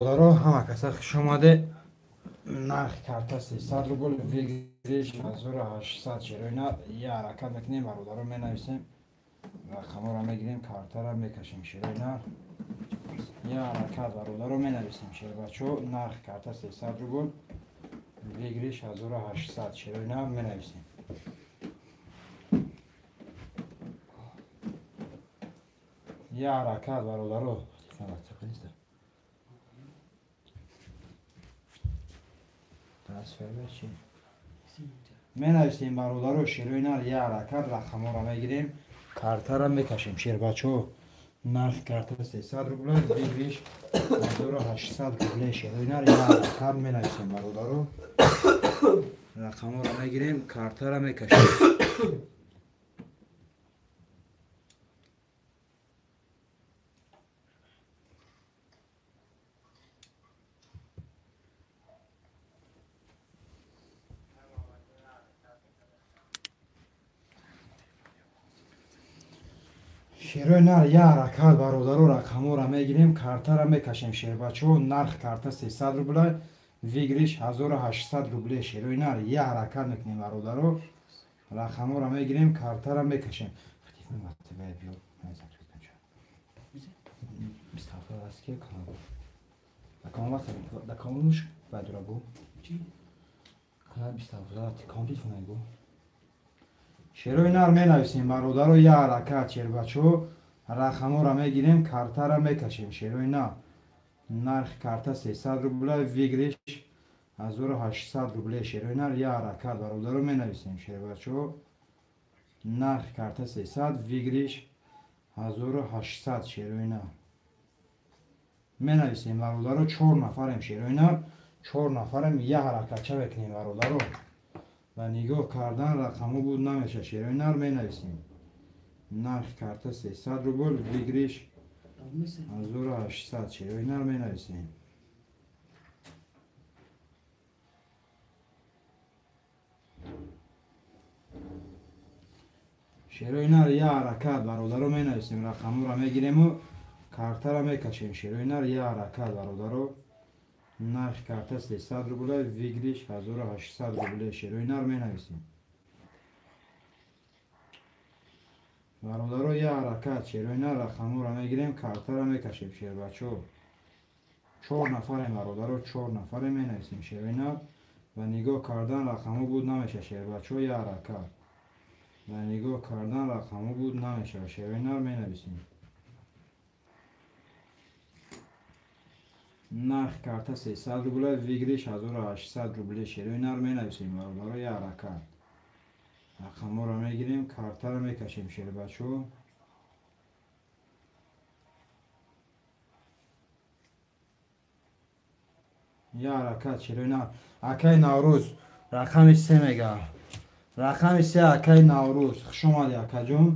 Бародаро, ҳама каса хуш омаде. Нархи карта 300 рубл, выигрыш 1800. Шерои нар я ҳаракат мекунем, бародаро, менависем, рақамҳоро мегирем, картаро мекашем. Шерои нар я ҳаракат, бародаро, менависем. Шербачо, нархи карта 300 рубл, выигрыш 1800. Шерои нар менависем. Я ҳаракат, бародаро. Менависем, бародаро, шерои нар я ҳаракат, рақамҳоро мегирем, картаро мекашем. Шербачо, нархи карта 300 рубла, выигрыш 1800 рубле. Шерои нар я ҳаракат менависем, бародаро, рақамҳоро мегирем, картаро мекашем. Шерои нар я ҳаракат, бародаро, рақамҳоро мегирем, картаро мекашем. Шербачо, нарх карта 300 рубла, выигрыш 1800 рубле. Шерои нар я ҳаракат мекунем, бародаро, рақамҳоро мегирем, картаро мекашем. Шерои нар менависем, бародаро, я ҳаракат. Шербачо, рақамҳоро мегирем, картаро мекашем. Шерои нар нархи карта 300 рубла, выигрыш 1800 рубле. Шерои нар я ҳаракат, бародаро, менависем. Шербачо, нархи карта 300, выигрыш 1800. Шерои нар менависем, бародаро. Чор нафарем, шерои нар, чор нафарем, я ҳаракатча мекунем, бародаро. Ва нигоҳ кардан рақамҳо буд намеша. Шерои нар менависем. Нархи карта 300 рубл, выигрыш 1800. Шерои нар менависем. Шерои нар я ҳаракат, бародаро, менависем, рақамҳоро мегирему картаро мекашем. Шерои нар я ҳаракат, бародаро. Нархи карта 300 рубла, выигрыш 1800 рубле. Шерои нар менависем, бародаро, я ҳаракат. Шерои нар рақамҳоро мегирем, картаро мекашем. Шербачо, чор нафарем, бародаро, чор нафарем, менависем. Шерои нар ва нигоҳ кардан рақамҳо буд намеша. Шербачо, я ҳаракат. Ва нигоҳ кардан рақамҳо буд намеша. Шерои нар менависем. Нархи карта 300 рубла, выигрыш 1800 рубле. Шерои нар менависем, бародаро, я ҳаракат. Рақамҳоро мегирем, картаро мекашем. Шербачо, я ҳаракат. Шерои нар. Акаи Наврӯз рақами се мега. Рақами се, акаи Наврӯз, хуш омадӣ, акаҷон.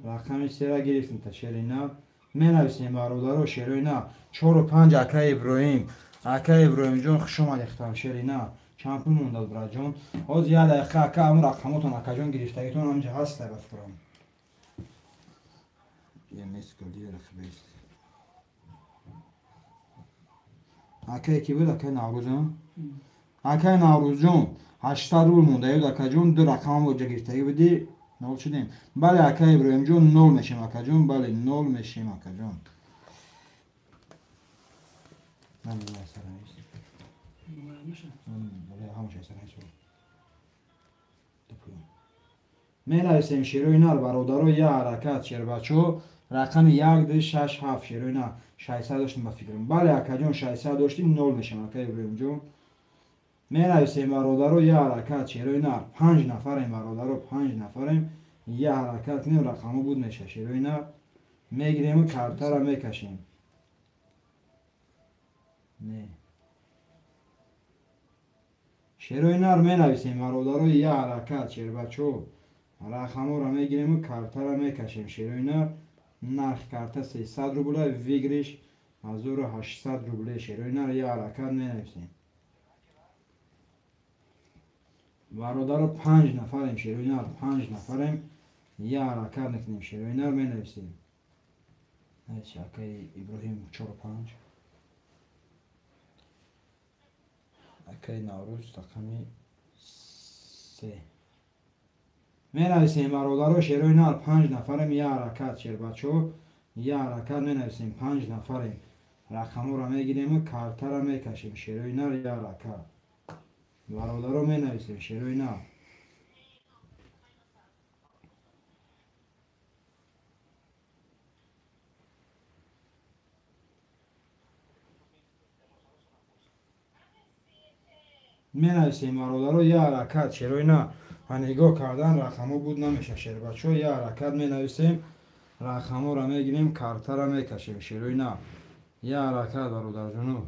Рақами сера гирифтем та, шери нар. Менависем, бародаро, шерои нар. Чору панҷ, акаи Иброҳим. Акаи Иброҳимҷон, хуш омадӣ, хитам, шери нар. Чанд пул мондад, братҷон? Ҳозир як дақиқа, ака, ҳамун рақамотон, акаҷон, гирифтагитон ҳаминҷа ҳаст, ба фикрам. Акае ки буд, акаи Наврӯзон? Акаи Наврӯзҷон, 800 рубл монда буд, акаҷон, ду рақамам оҷа гирифтагӣ будӣ, нол шудем. Бале, акаи Иброҳимҷон, нол мешем, акаҷон, бале, нол мешем, акаҷон. Менависем, шерои нар, бародаро, я ҳаракат. Шербачо, рақами як, ду, шаш, ҳафт. Шерои нар 600 доштем, ба фикрам. Бале, акаҷон, 600 доштем, нол мешем, акаи Иброҳимҷон. Менависем, бародаро, я ҳаракат. Шерои нар панҷ нафарем, бародаро, панҷ нафарем, я ҳаракат кунем, рақамҳо буд меша. Шерои нар мегирему картаро мекашем. Не. Шерои нар менависем, бародаро, я ҳаракат. Шербачо, рақамҳоро мегирему картаро мекашем. Шерои нар нархи карта 300 рубла, выигрыш 1800 рубле. Шерои нар я ҳаракат менависем. Бародаро, панҷ нафарем, шерои нар, панҷ нафарем, я ҳаракат мекунем. Шерои нар менависем. Акаи Иброҳим, чору панҷ. Акаи Наврӯз рақами се. Менависем бародаро, шерои нар, 5 нафарем, я ҳаракат, шербачо, я ҳаракат менависем, 5 нафарем. Рақамҳоро мегирему картара мекашем, шерои нар, я ҳаракат. Бародаро менависем, шерои нар. Менависем бародаро, я ҳаракат, шерои нар. Ва нигоҳ кардан рақамҳо буд намеша, шербачо, я ҳаракат менависем, рақамҳоро мегирем, картара мекашем, шерои нар. Я ҳаракат бародарҷону.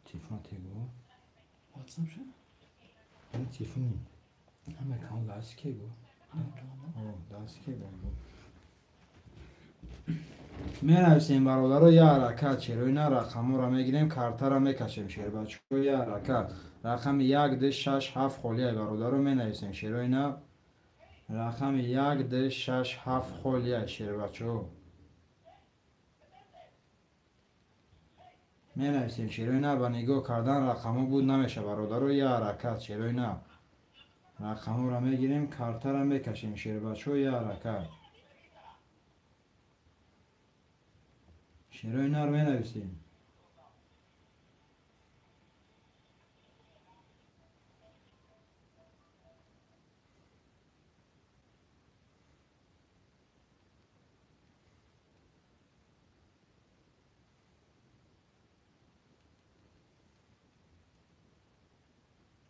Телефон тегу. WhatsApp ше? Телефони. Ҳама кам даст кегу. Даст кегу. Менависем бародаро, я ҳаракат, шерои нар, рақамҳоро мегирем, картара мекашем, шербачо, я ҳаракат. Рақами 1, 2, 6, 7 холияй бародаро, менависем, шерои нар. Рақами 1, 2, 6, 7 холияй, шербачо. Менависем, шерои нар, ба нигоҳ кардан рақамҳо буд намеша бародаро, я ҳаракат, шерои нар. Рақамҳоро мегирем, картара мекашем, шербачо, я ҳаракат. Шерои нар менависем.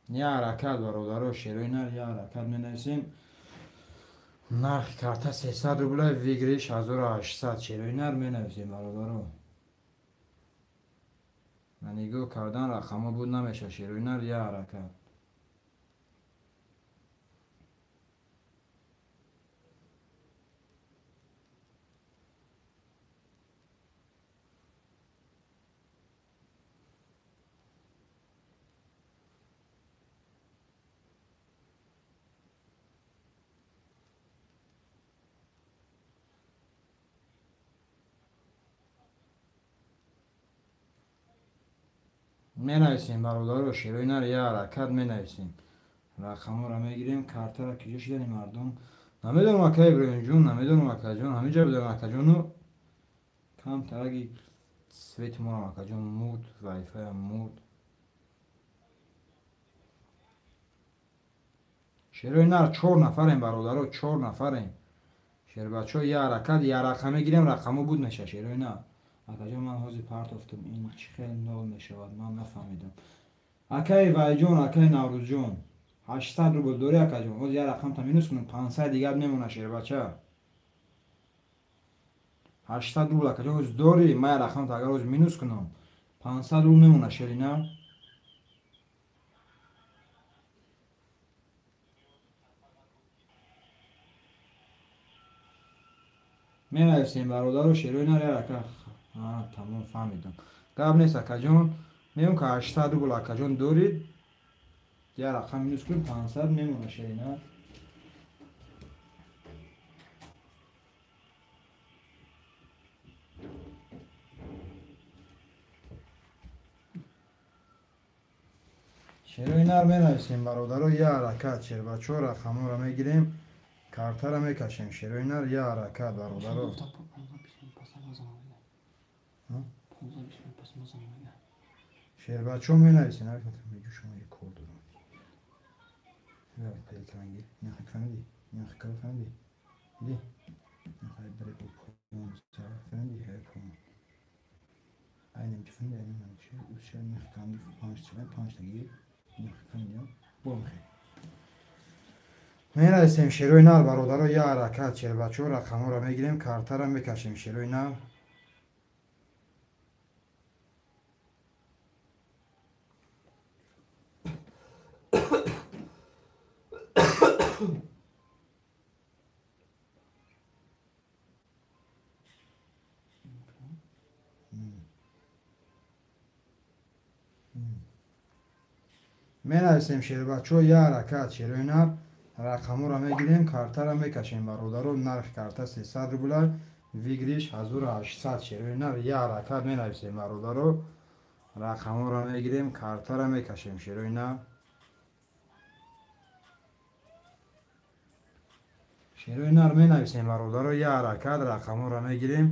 Я ҳаракат бародаро, шерои нар, я ҳаракат менависем. Нархи карта 300 рубля, выигрыш 1800, шерои нар менависем бародаро. Ва нигоҳ кардан рақамҳо буд намеша, шерои нар, я ҳаракат. Менависем бародаро, шерои нар, я ҳаракат менависем. Рақамҳоро мегирем, картара киҷо шидани мардум. Намедонам ака Иброҳимҷон, намедонам акаҷон, ҳаминҷа будам акаҷону камтараги свети морам акаҷон мурд, вайфаям мурд. Шерои нар, 4 нафарем бародаро, 4 нафарем. Шербачо, я ҳаракат, я рақам мегирем, рақамҳо буд меша, шерои нар. Акаҷон, ман ҳозир партофтам, ин чӣ хел нол мешавад, ман нафаҳмидам. Акаи Вайҷон, акаи Наврӯзҷон, 800 рубл дорӣ акаҷон, ҳозир як рақамта минус кунам, 500 дигар мемона, шербача. 800 рубл акаҷон ҳозир дорӣ, ман як рақамта агар ҳозир минус кунам, 500 рубл мемона, шерина. Менависем бародаро, шерои нар, як рака. Тамом, фаҳмидам. Гап нест акаҷон, мегӯм ка 800 рубл акаҷон дорид, як рақам минус кунем, 500 мемона, шерина. Шерои нар менависем бародаро, я ҳаракат, шербачо, рақамҳоро мегирем, картара мекашем, шерои нар, я ҳаракат бародаро. Шербачо менависем, кор дорам. Менависем шерои нар бародаро, я ҳаракат, шербачо, рақамҳоро мегирем, картара мекашем, шерои нар. Менависем шербачо, я ҳаракат, шерои нар, рақамҳоро мегирем, картара мекашем бародаро. Нархи карта 300 рубля, Выигрыш 1800 шерои нар. Я ҳаракат менависем бародаро. Рақамҳоро мегирем, картаро мекашем шерои нар. Шерои нар менависем бародаро. Я ҳаракат рақамҳоро мегирем,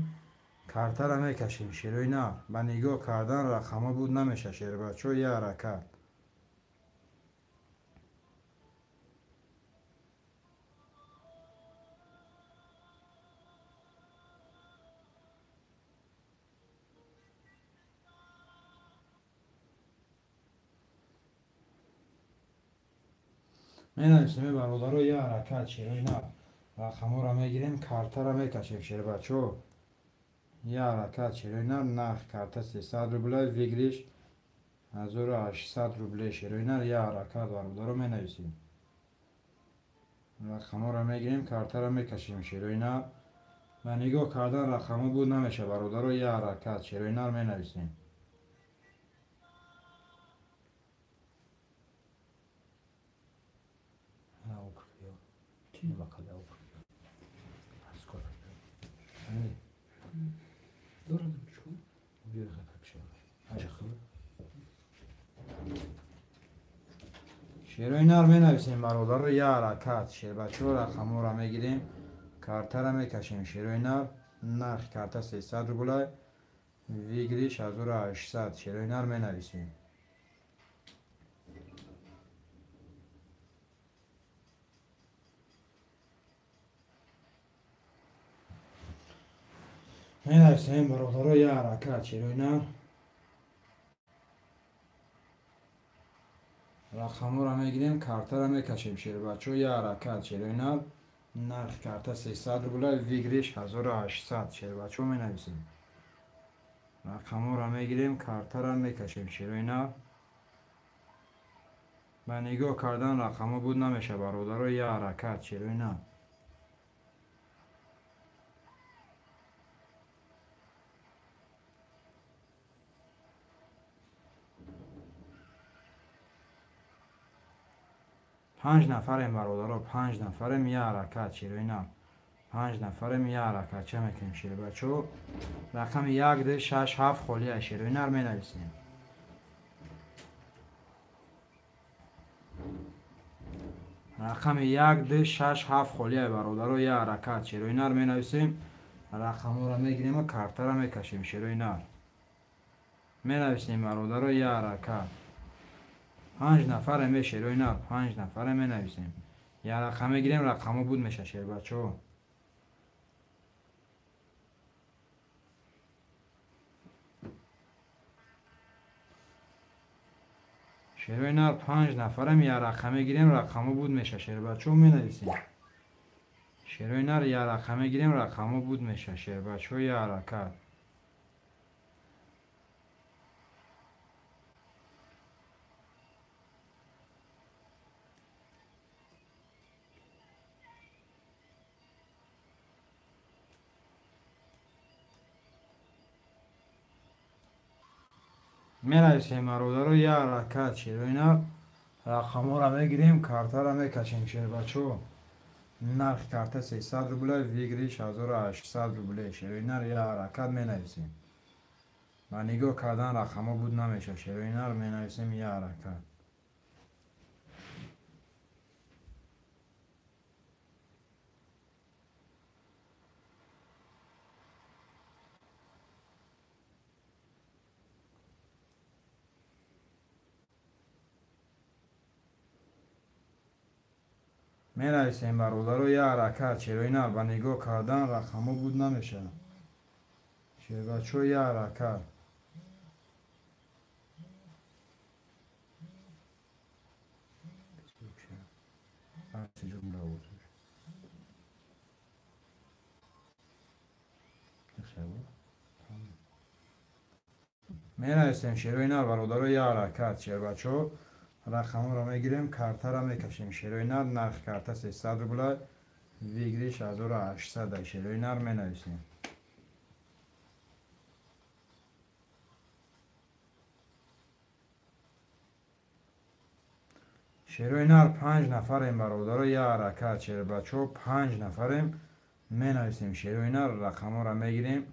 картаро мекашем шерои нар. Ба нигоҳ кардан рақамҳо буд намеша шербачо. Я ҳаракат. Менависем бародаро. Я ҳаракат шерои нар. Рақамҳоро мегирем, картаро мекашем шербачо. Я ҳаракат шерои нар. Нарх карта 300 рубля, выигрыш 1800 рубле шерои нар. Я ҳаракат бародаро менависем. Рақамҳоро мегирем, картаро мекашем шерои нар. Ба нигоҳ кардан рақамҳо буд намеша бародаро. Я ҳаракат шерои нар менависем. Шерои нар менависем бародаро. Я ҳаракат шербачо. Рақамҳоро мегирем, картаро мекашем шерои нар. Нархи карта 300 рубля, выигрыш 1800 шерои нар менависем. Менависем бародаро. Я ҳаракат шерои нар. Рақамҳоро мегирем, картаро мекашем шербачо. Я ҳаракат шерои нар. Нархи карта 300 рубля, выигрыш 1800 шербачо менависем. Рақамҳоро мегирем, картаро мекашем шерои нар. Ба нигоҳ кардан рақамҳо буд намеша бародаро. Я ҳаракат шерои нар. Панҷ нафарем бародаро, панҷ нафарем. Я ҳаракат шерои нар. Панҷ нафарем. Я ҳаракат ча мекунем шербачо. Рақами 1, 2, 6, 7 холия шерои нар менависем. Рақами 1, 2, 6, 7 холия бародаро. Я ҳаракат шерои нар менависем. Рақамҳоро мегирем ва картаро мекашем шерои нар. Менависем бародаро. Я ҳаракат. Панҷ нафарем шерои нар. Панҷ нафаре менависем. Я рақам мегирем, рақамҳо буд меша шербачо. Шерои нар панҷ нафарем. Я рақам мегирем, рақамҳо буд меша шербачо менависем. Шерои нар я рақам мегирем, рақамҳо буд меша шербачо. Я ҳаракат. Менависем бародаро. Я ҳаракат шерои нар. Рақамҳоро мегирем, картаро мекашем шербачо. Нархи карта 300 рубля, выигрыш 1800 рубле шерои нар. Я ҳаракат менависем. Ба нигоҳ кардан рақамҳо буд намеша шерои нар менависем. Я ҳаракат. Менависем бародаро. Я ҳаракат шерои нар. Ба нигоҳ кардан рақамҳо буд намеша шербачо. Я ҳаракат. Менависем шерои нар бародаро. Я ҳаракат шербачо. Рақамҳоро мегирем, картаро мекашем шерои нар. Нархи карта 300 рубля, выигрыш 1800 шерои нар менависем. Шерои нар панҷ нафарем бародаро. Я ҳаракат шербачо. Панҷ нафарем. Менависем шерои нар, рақамҳоро мегирем,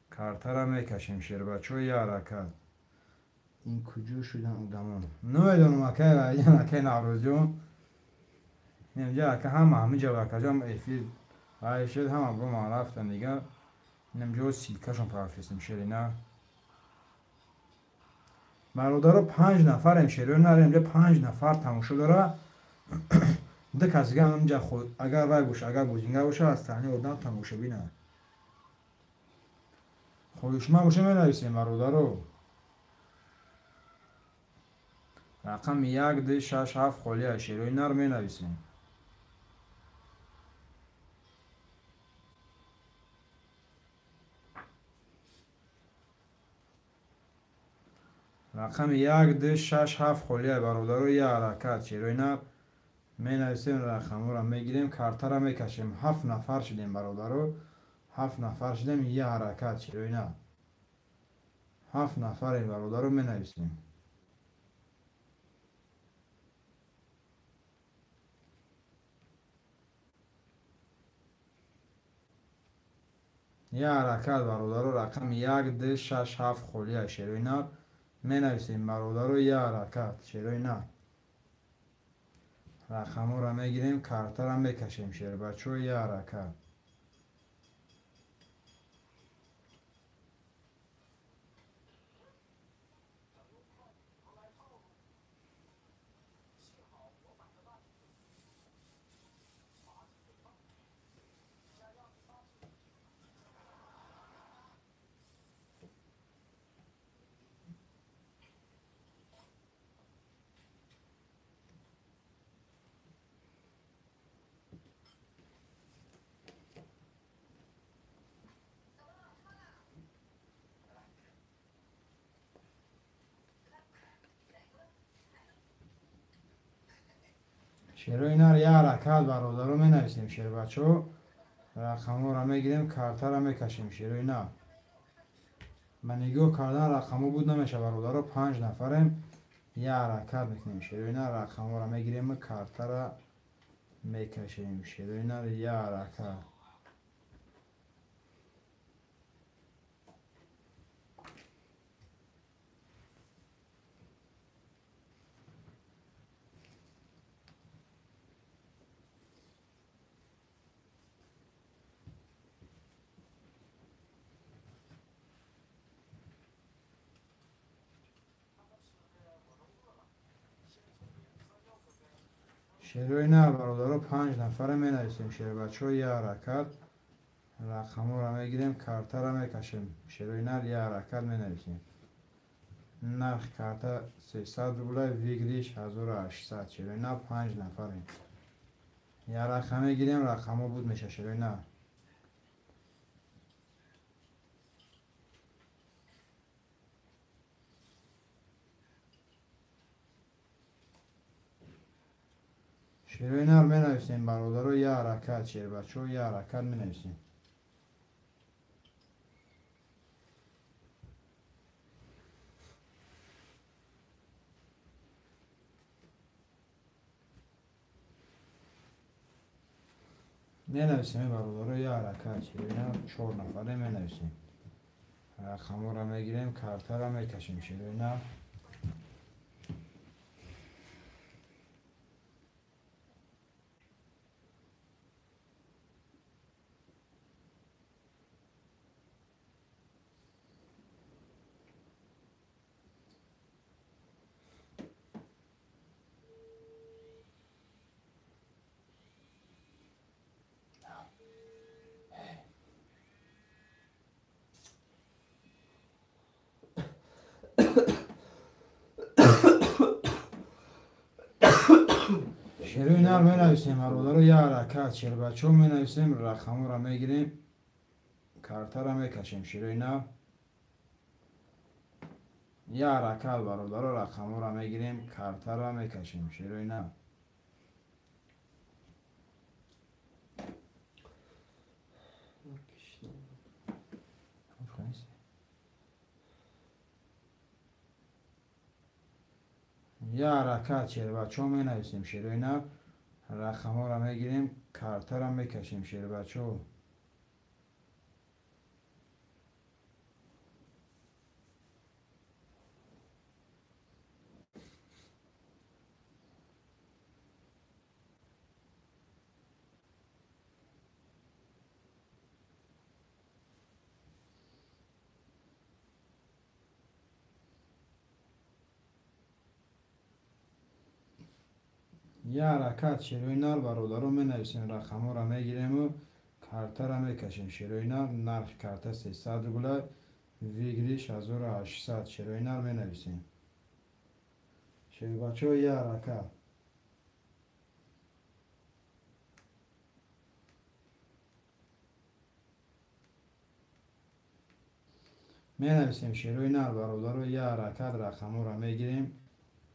картаро мекашем шербачо, я ҳаракат. Ин куҷо шудан одамон? Намедонам акай Валиҷон, акай Наврӯзҷон. Инҷа ака ҳама ҳаминҷа акаҷон эфир вай шуд, ҳама бо ман рафтан дигар. Инҷо ссылкашон профестем шери нар. Бародаро 5 нафарем шерои нар, инҷа 5 нафар тамошо дора. Ду кас дига инҷа агар вай боша, агар бозингар боша, аз таҳни одам тамошо бинад. Хоҳишманд боша менависем бародаро. Рақами 1 2 6 7 холия шерои нар менависем. Рақами 1 2 6 7 холия бародаро, я ҳаракат шерои нар менависем, рақамҳоро мегирем, картаро мекашем. 7 нафар шудем бародаро, 7 нафар шудем, я ҳаракат шерои нар. 7 нафарем бародаро, менависем. Я ҳаракат бародаро, рақами 1 2 6 7 холия шерои нар менависем бародаро, я ҳаракат шерои нар. Рақамҳоро мегирем, картаро мекашем шербачо, я ҳаракат. Шерои нар, я ҳаракат бародаро, менависем шербачо, рақамҳоро мегирем, картаро мекашем шерои нар. Ба нигоҳ кардан рақамҳо буд намеша бародаро, 5 нафарем, я ҳаракат мекунем шерои нар, рақамҳоро мегирем, картаро мекашем шерои нар, я ҳаракат. Шерои нар бародаро, 5 нафара менависем шербачо, я ҳаракат. Рақамҳоро мегирем, картаро мекашем шерои нар, я ҳаракат менависем. Нархи карта 300 рубля, выигрыш 1800 шерои нар, 5 нафарем. Я рақам мегирем, рақамҳо буд меша шерои нар. Шерои нар менависем бародаро, я ҳаракат шербачо, я ҳаракат менависем. Менависем бародаро, я ҳаракат шерои нар, 4 нафаре менависем. Рақамҳоро мегирем, картаро мекашем шерои нар. Шерои нар менависем бародаро, я ҳаракат шербачо менависем, рақамҳоро мегирем, картаро мекашем шерои нар. Я ҳаракат бародаро, рақамҳоро мегирем, картаро мекашем шерои нар. Я ҳаракат шербачо менависем шерои нар, рақамҳоро мегирем, картаро мекашем шербачо. Я ҳаракат шерои нар бародаро менависем, рақамҳоро мегирему картара мекашем. Шерои нар нархи карта 300 рубла, выигрыш 1800. Шерои нар менависем. Шербачо я ҳаракат. Менависем шерои нар бародаро, я ҳаракат рақамҳоро мегирем,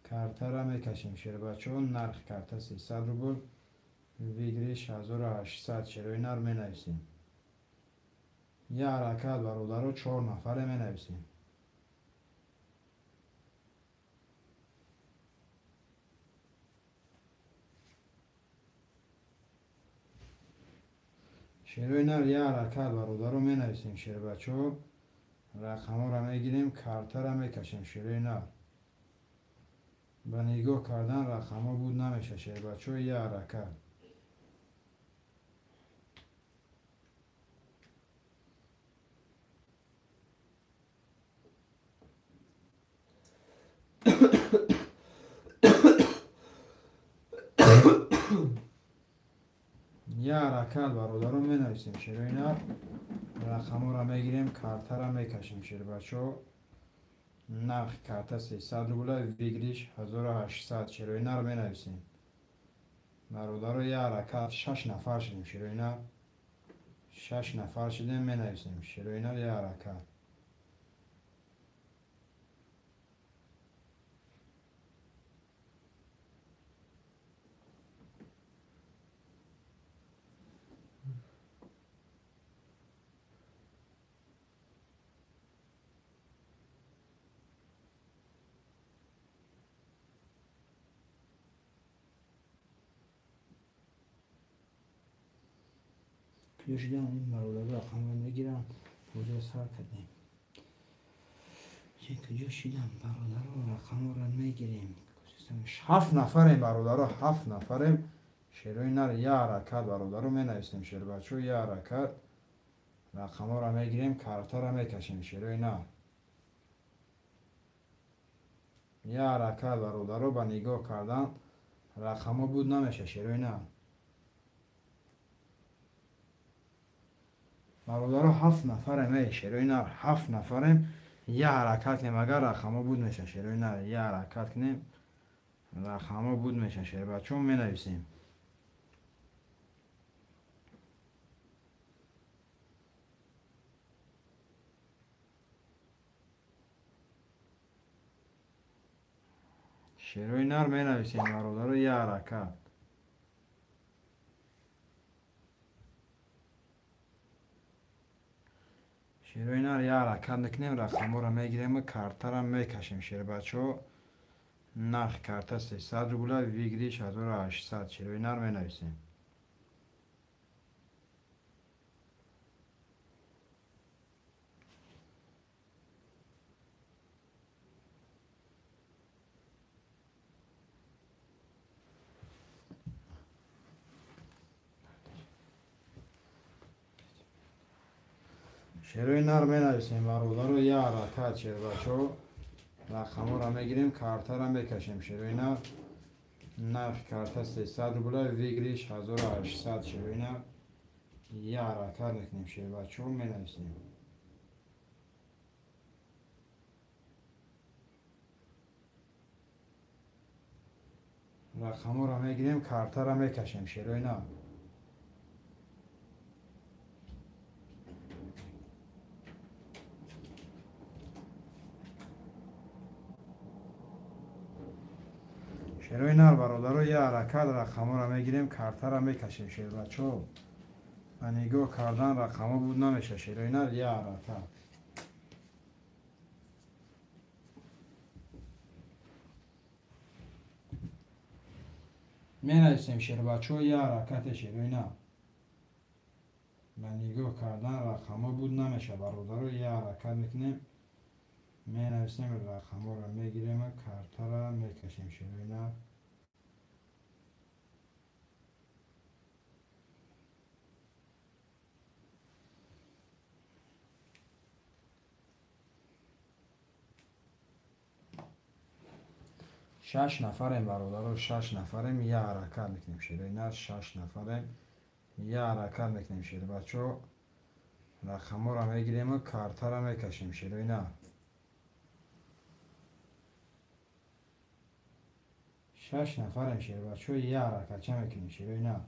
картара мекашем. Шербачо нархи карта 300 рубл, выигрыш 1800. Шерои нар менависем. Я ҳаракат бародаро, 4 нафаре менависем. Шерои нар я ҳаракат бародаро менависем. Шербачо рақамҳоро мегирем, картара мекашем. Шерои нар ба нигоҳ кардан рақамҳо буд намеша. Шербачо я ҳаракат. Я ҳаракат бародаро менависем. Шерои нар рақамҳоро мегирем, картара мекашем. Шербачо нархи карта 300 рубла, выигрыш 1800. Шерои нар менависем. Бародаро я ҳаракат, 6 нафар шудем. Шерои нар 6 нафар шудем, менависем. Шерои нар я ҳаракат. Куҷо ин бародаро рақамро мегирам, куҷо сар кардем? Куҷо шидам бародаро рақамро мегирем. 7 нафарем бародаро, 7 нафарем. Шерои нар я ҳаракат бародаро менависем. Шербачо я ҳаракат рақамҳоро мегирем, картара мекашем. Шерои нар я ҳаракат бародаро, ба нигоҳ кардан рақамҳо буд намеша. Шерои нар бародаро 7 нафарем. Эй шерои нар 7 нафарем. Я ҳаракат кунем, агар рақамҳо буд меша. Шерои нар я ҳаракат кунем, рақамҳо буд меша. Шербачо менависем. Шерои нар менависем бародаро, я ҳаракат. Шерои нар я ҳаракат мекунем, рақамҳоро мегирем, картара мекашем. Шербачо нархи карта 300 рубла, выигрыш 1800. Шерои нар менависем. Шерои нар менависем бародаро, я ҳаракат. Шербачо рақамҳоро мегирем, картара мекашем. Шерои нар нархи карта 300 рубла, выигрыш 1800. Шерои нар я ҳаракат мекунем. Шербачо менависем. Рақамҳоро мегирем, картара мекашем. Шерои нар шерои нар бародаро я ҳаракат рақамҳоро мегирем, картара мекашем. Шербачо ба нигоҳ кардан рақамҳо буд намеша. Шерои нар я ҳаракат. Менависем шербачо я ҳаракате. Шерои нар ба нигоҳ кардан рақамҳо буд намеша. Бародаро я ҳаракат мекунем, менависем, рақамҳоро мегирем, картара мекашем. Шерои нар 6 нафарем бародаро, 6 нафарем, я ҳаракат мекунем шерои нар, 6 нафарем, я ҳаракат мекунем шербачо. Рақамҳоро мегирему картаро мекашем шерои нар. 6 нафарем шербачо, я ҳаракатча мекунем шерои нар.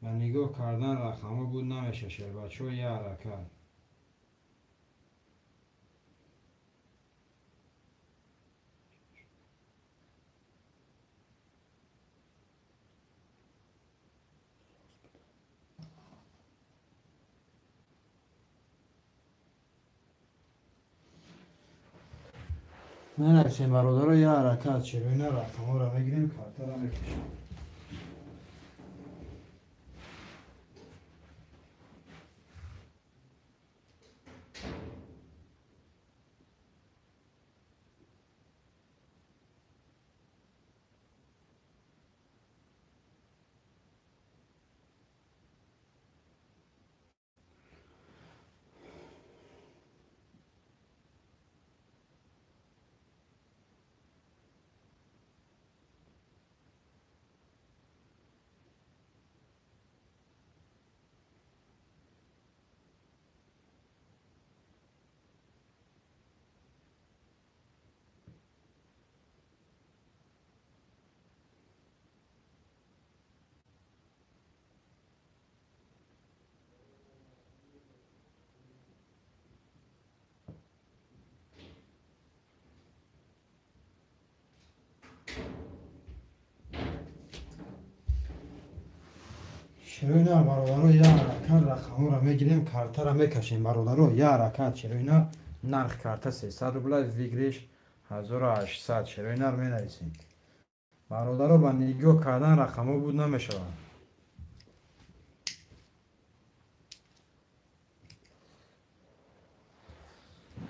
Ба нигоҳ кардан рақамҳо буд намеша шербачо, я ҳаракат. Менависем бародаро, я ҳаракат шерои нар, рақамҳоро мегирем, картаро мекашем. Шерои нар бародаро, я ҳаракат рақамҳоро мегирем, картаро мекашем бародаро, я ҳаракат шерои нар. Нарх карта 300 рубла, выигрыш 1800 шерои нар менависем. Бародаро, ба нигоҳ кардан рақамҳо буд намешавад.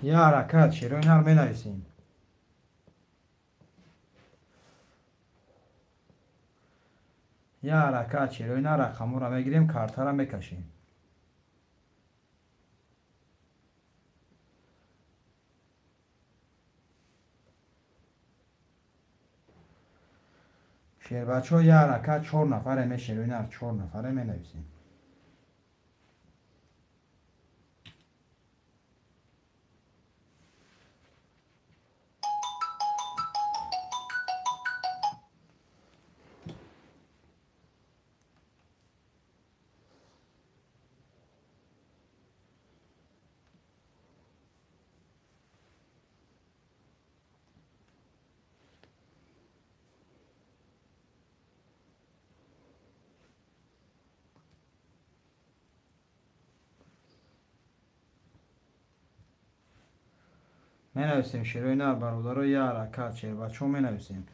Я ҳаракат шерои нар менависем. Я ҳаракат шерои нар, рақамҳоро мегирем, картаро мекашем. Шербачо, я ҳаракат, 4 нафаре ме шерои нар, 4 нафаре менависем. Менависем шерои нар бародаро, я ҳаракат шербачо менависем.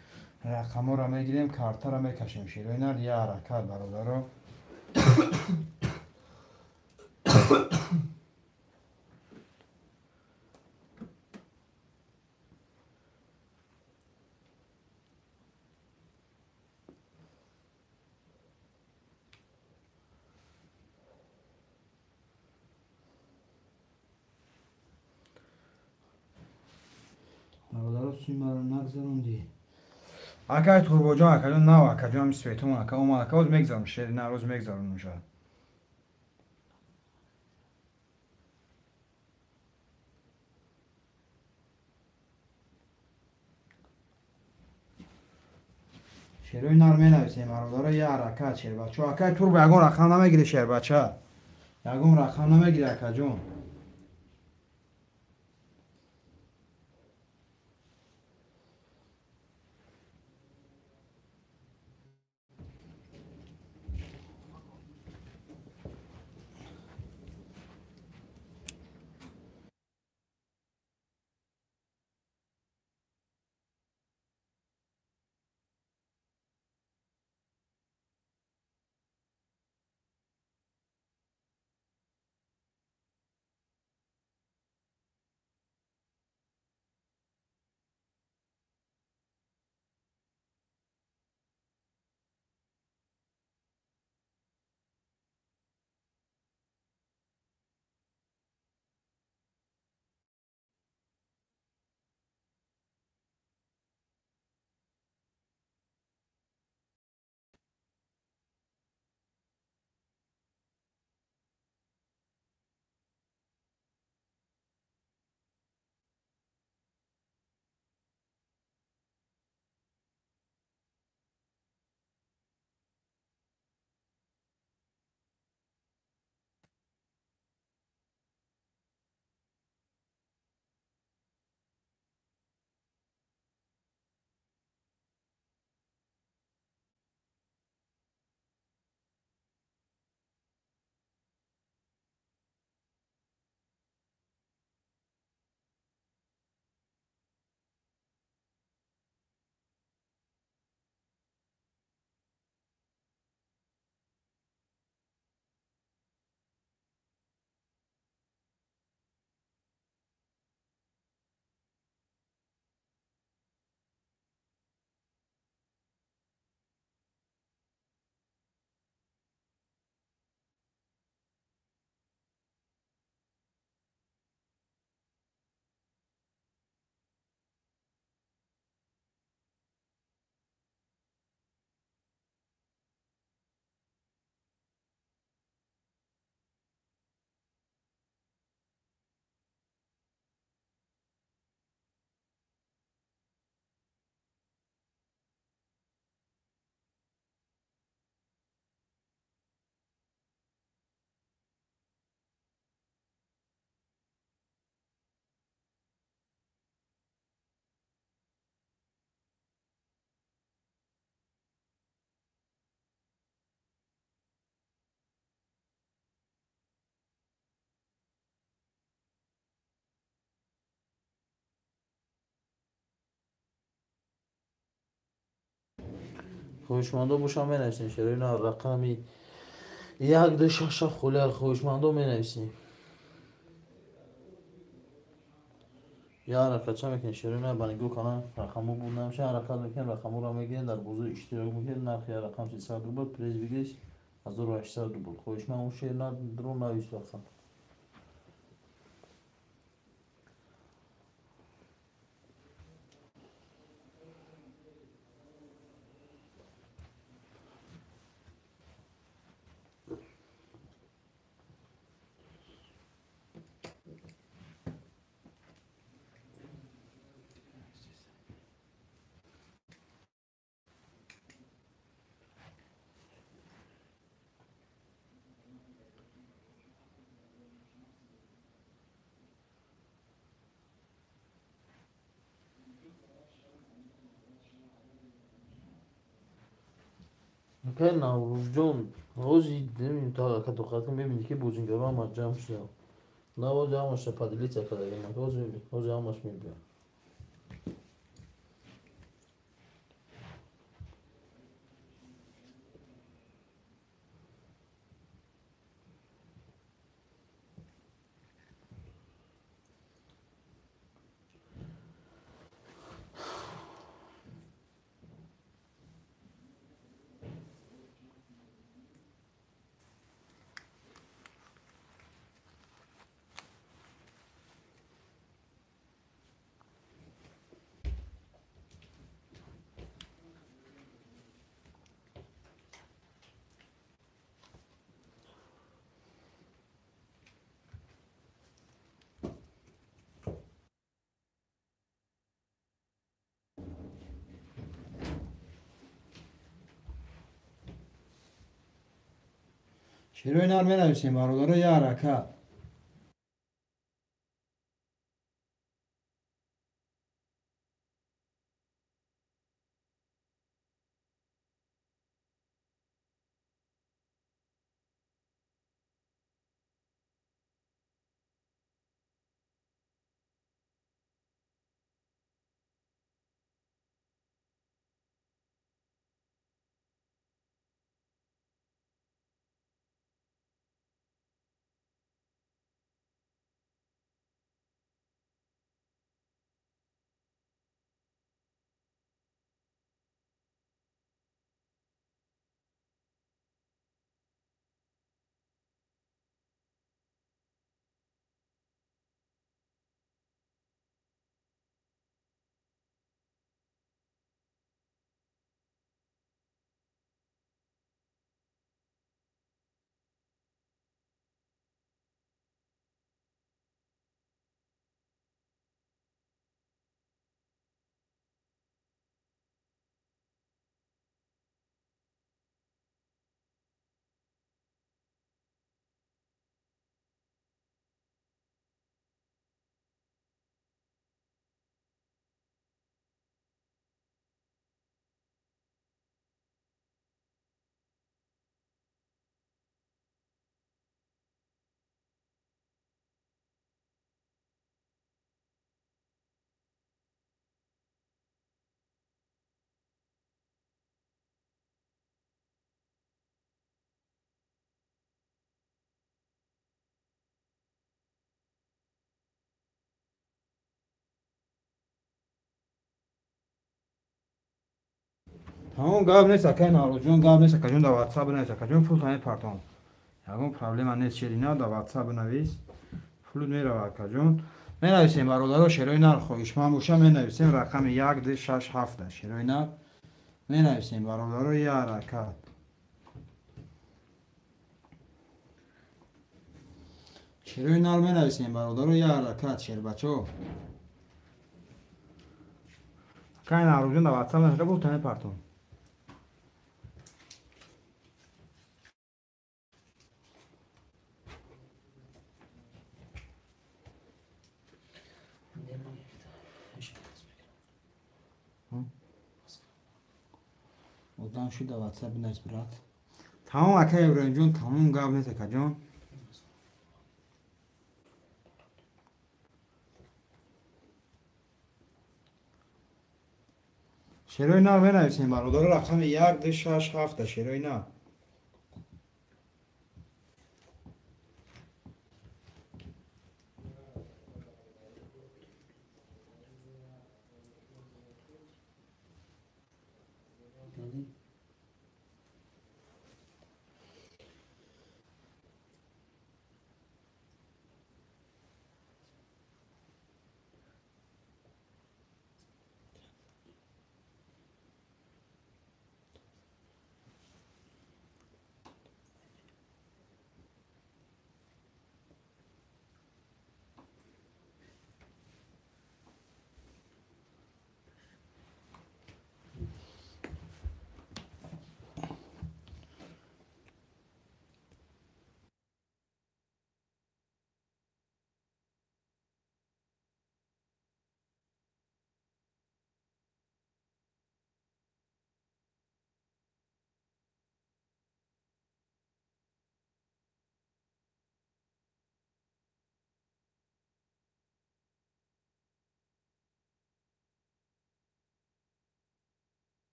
Рақамҳоро мегирем, картаро мекашем шерои нар, я ҳаракат бародаро. Бародаро, суи маро нагзарондӣ. Акай Турбоҷон, акаҷон, нав акаҷон, ҳами светумон ака омад, ака оз мегзарам, шери нар оз мегзаронам шояд. Шерои нар менависем бародаро, я ҳаракат шербачо. Акай Турбо ягон рақам намегири шербача. Ягон рақам намегири акаҷон. Хоҳишмандо бошам менависем. Шерои нар рақами 1 2 6 7 холия хоҳишмандо менависем. Я ҳаракат ча мекунем? Шерои нар ба нигоҳ кана рақамҳо буд намеша, ҳаракат мекунем, рақамҳоро мегирем, дар бозор иштирок мекунем. Нархи ҳар рақам 300 рубл, приз выигрыш 1800 рубл. Хоҳишманд шер нарро навис рақам. Акай Наврӯзҷон, ҳози тоқат кун, бибинӣ ки бозингаро ҳама ҷамъ шуданд. На, ҳози ҳамаша поделиться кардагим, ҳози ҳамаш мебиёд. Шерои нар менависем бародаро, я ҳаракат. Тамом гап нест акай Наврӯзҷон, гап нест акаҷон, дар WhatsApp бинавис акаҷон, пул мепартом. Ягон проблема нест, шерина дар WhatsApp бинавис, пулут мерава акаҷон. Менависем бародаро, шерои нар хоҳишманд боша менависем рақами 1 2 6 7 шерои нар менависем бародаро, я ҳаракат. Шерои нар менависем бародаро, я ҳаракат, шербачо. Акай Наврӯзҷон дар WhatsApp бинавис, пул мепартом. Одам шуда WhatsApp бинавис брат. Тамом акай Иброҳимҷон, тамом гап нест акаҷон. Шерои нар менависем бародаро, рақами 1 2 6 7 шерои нар.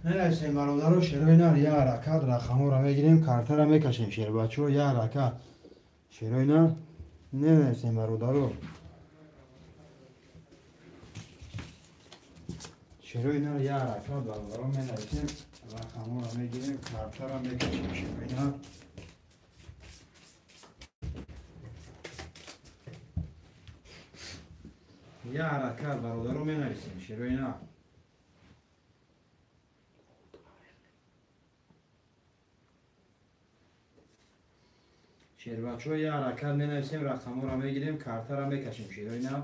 Менависем бародаро, шерои нар я ҳаракат, рақамҳоро мегирем, картаро мекашем, шербачаҳо я ҳаракат. Шерои нар менависем бародаро. Шерои нар я ҳаракат бародаро менависем, рақамҳоро мегирем, картаро мекашем, шерои нар. Я ҳаракат бародаро менависем, шерои нар. Шербачаҳо я ҳаракат менависем, рақамҳоро мегирем, картаро мекашем, шерои нар.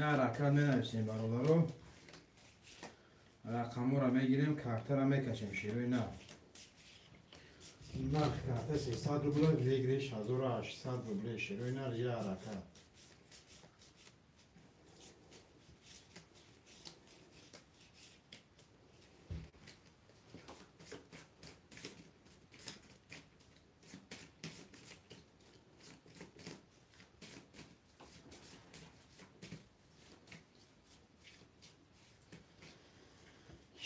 Я ҳаракат менависем бародаро, рақамҳоро мегирем, картаро мекашем, шерои нар. Нархи карта 300 рубл, выигрыш 1800 рублей, шерои нар я ҳаракат.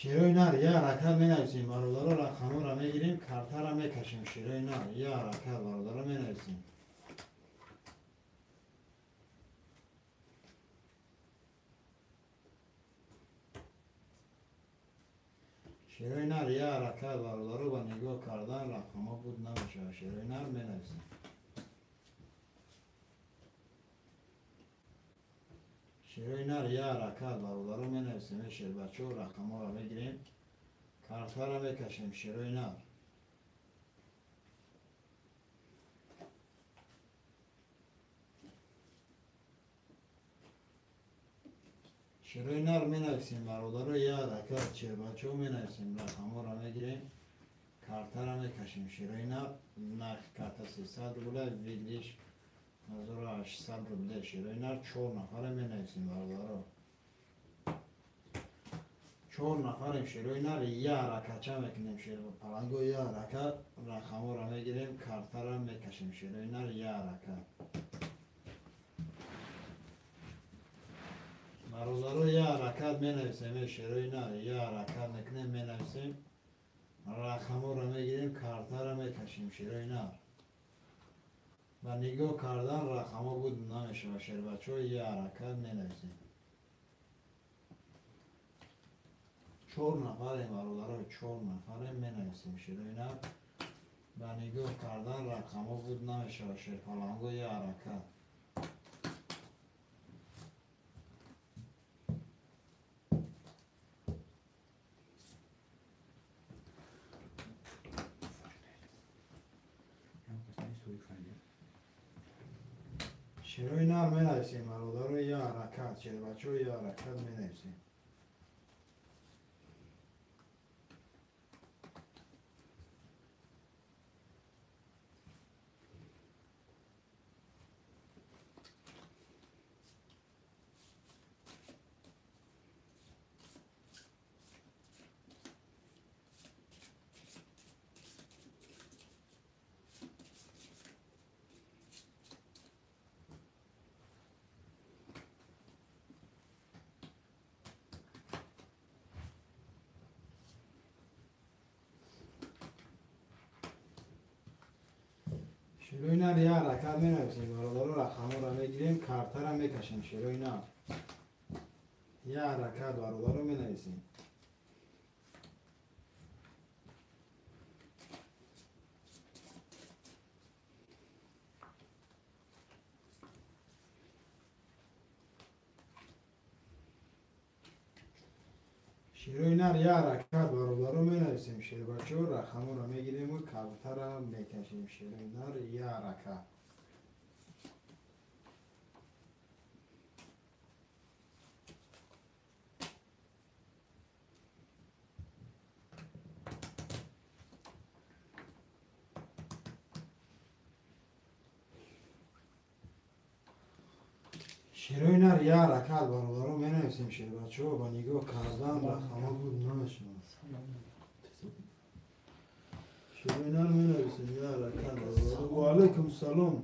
Шерои нар я ҳаракат менависем бародаро, рақамҳоро мегирем, картаро мекашем, шерои нар я ҳаракат бародаро менависем. Шерои нар я ҳаракат бародаро, ба нигоҳ кардан рақамҳо буд намешавад, шерои нар менависем. Шерои нар я ҳаракат бародаро менависем, шербачаҳо рақамҳоро мегирем, картаро мекашем, шерои нар. Шерои нар менависем бародаро, я ҳаракат, шербачаҳо менависем, рақамҳоро мегирем, картаро мекашем, шерои нар. Нархи карта 300 рубл, выигрыш 1800 рублей, шерои нар. 4 нафаре менависем бародаро, 4 нафарем, шерои нар. Я ҳаракатча мекунем, шерпаланго я ҳаракат, рақамҳоро мегирем, картаро мекашем, шерои нар я ҳаракат. Бародаро я ҳаракат менависем, шерои нар я ҳаракат мекунем, менависем, рақамҳоро мегирем, картаро мекашем, шерои нар. Ба нигоҳ кардан рақамҳо буд намешавад, шербачаҳо я ҳаракат менависем. 4 нафарем бародаро, 4 нафарем менависем, шерои нар. Ба нигоҳ кардан рақамҳо буд намешавад, шерпаланго я ҳаракат. Шерои нар менависем бародаро, я ҳаракат, шербачаҳо я ҳаракат менависем. Шерои нар я ҳаракат менависем бародаро, рақамҳоро мегирем, картаро мекашем, шерои нар я ҳаракат бародаро менависем. Шерои нар я ҳаракат бародаро менависем, шербачаҳо рақамҳоро мегирему картаро мекашем, шерои нар я ҳаракат. Шерои нар я ҳаракат бародаро менависем, шербачаҳо ба нигоҳ кардан рақамҳо буд намешавад. Шерои нар менависем, я ҳаракат. Ва алайкум салом.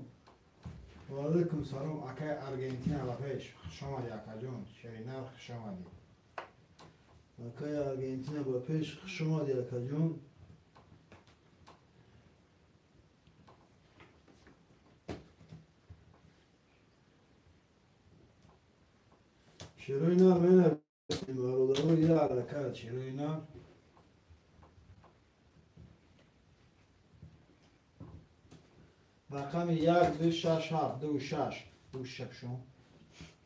Ва алайкум салом, акай Аргентина ба пеш. Хуш омадӣ, акаҷон. Шери нар, хуш омадӣ. Акай Аргентина ба пеш, хуш омадӣ, акаҷон. Шерои нар менависем, бародаро, я ҳаракат, шерои нар. Рақами 1, 2, 6, 7, 2, 6, 2, 6 шум.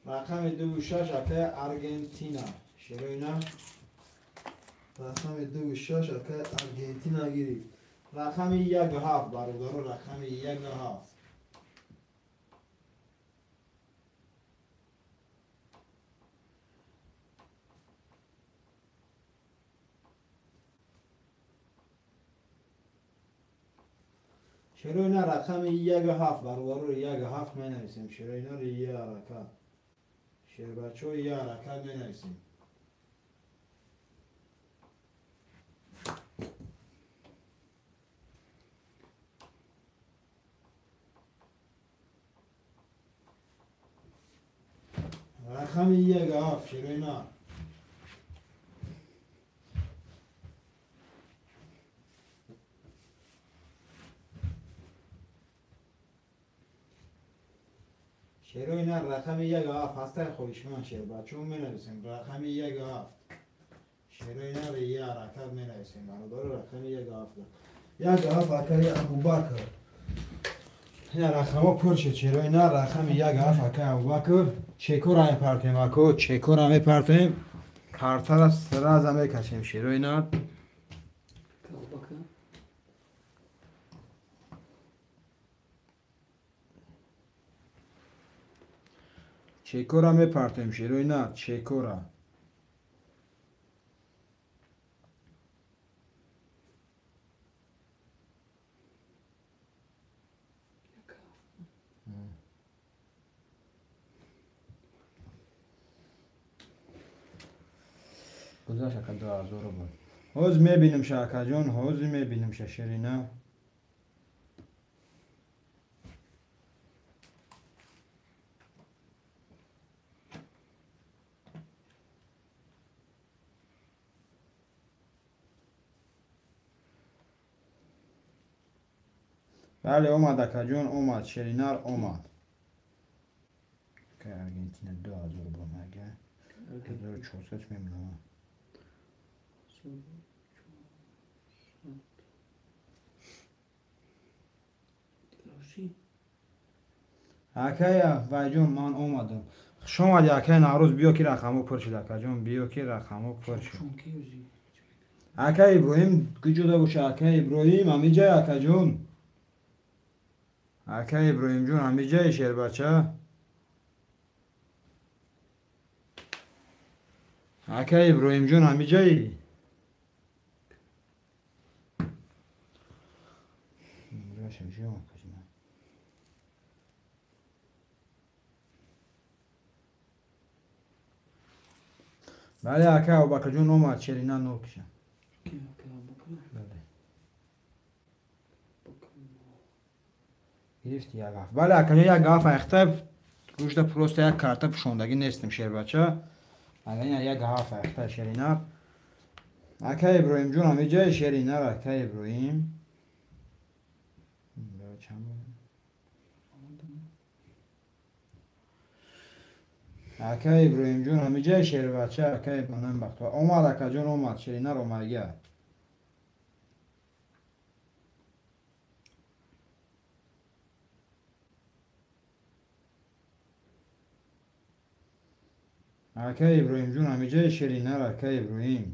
Рақами 2, 6 акай Аргентина. Шерои нар. Рақами 2, 6 акай Аргентина гирифт. Рақами 1, 7, бародаро, рақами 1, 7. Шерои нар рақами 1, 7, бародаро, 1, 7 менависем. Шерои нар я ҳаракат. Шербачо я ҳаракат менависем. Рақами 1, 7, шерои нар. Шерои нар рақами 1, 7 ҳастай хоҳишманд шербачо менависем. Рақами 1, 7. Шерои нар я ҳаракат менависем. Бародаро, рақами 1, 7. 1, 7 акаи Абубакр. Ина рақамҳо пур шуд. Шерои нар рақами 1, 7 акаи Абубакр. Чекора мепартем, ако, чекора мепартем. Картара сразу мекашем, шерои нар. Чекора мепартем, шерои нар, чекора. Гузашт ака 2000 рубл. Ҳоз мебинем ша, акаҷон, ҳоз мебинем ша, шерина. Бале, омад, акаҷон, омад, шеринар омад. Акай Аргентина 2000 рубл мага. 1400 мемонам. Акая вайҷон, ман омадам. Хуш омадӣ, акай Наврӯз, биё ки рақамҳо пур шуд, акаҷон, биё ки рақамҳо пур шуд. Акай Иброҳим куҷода боша, акай Иброҳим, ҳамиҷай, акаҷон. Акай Иброҳимҷон, ҳамиҷай, шербача. Акай Иброҳимҷон, ҳамиҷай. Бале, акай Абубакрҷон омад, шерина нол киша. Гирифти як ҳафт. Бале, акаҷон, як ҳафт айхта гӯшта просто як карта пӯшондагӣ нестем, шербача. Ага, ина як ҳафт айхта шеринар. Акай Иброҳимҷон, ҳамиҷай шеринар, акай Иброҳим. Акай Иброҳимҷон, ҳамиҷай шербача, акай Иброҳим бахт. Омад, акаҷон, омад, шеринар омадга. Акай Иброҳимҷон, ҳамиҷай шеринар, акай Иброҳим.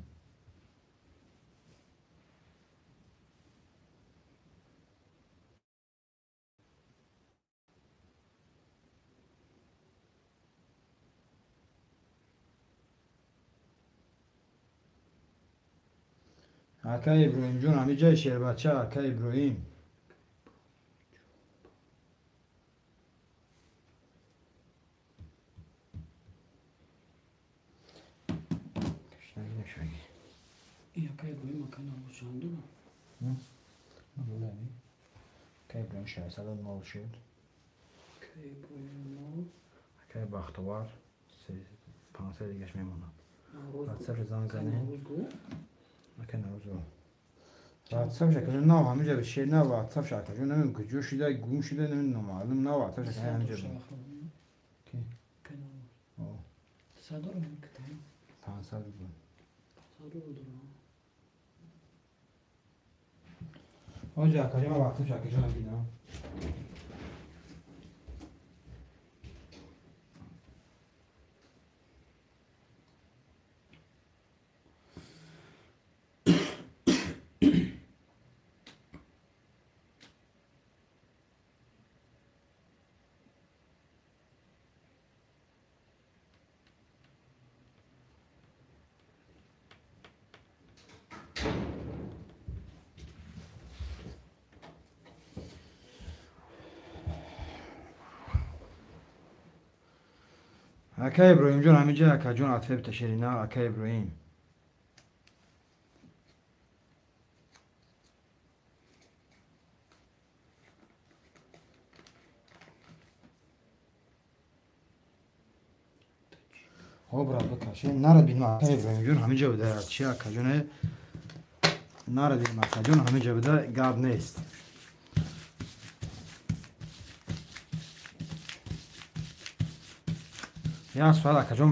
Акай Иброҳимҷон, ҳамиҷай шербача, акай Иброҳим. Акай Иброҳим 600 шуд. Акай Бахтовар 500 дигаш мемонад. WhatsApp занг занед. Акай Наврӯз. WhatsApp шакаҷон нав ҳамиҷа шер на WhatsApp шакаҷон намедонам куҷо шуда гум шуда намедонам номаълум на WhatsApp шакаҷон ҳамиҷа буд. Ки? 500 рубл. Оҷа акаҷон ман WhatsApp шакаҷон дидам. Акай Иброҳимҷон ҳамиҷа акаҷон атфе бита шерина акай Иброҳим. Хоб брат бикаши нара бинма акай Иброҳимҷон ҳамиҷа буда чи акаҷоне нара бинма акаҷон ҳамиҷа буда гап нест. Як соат акаҷон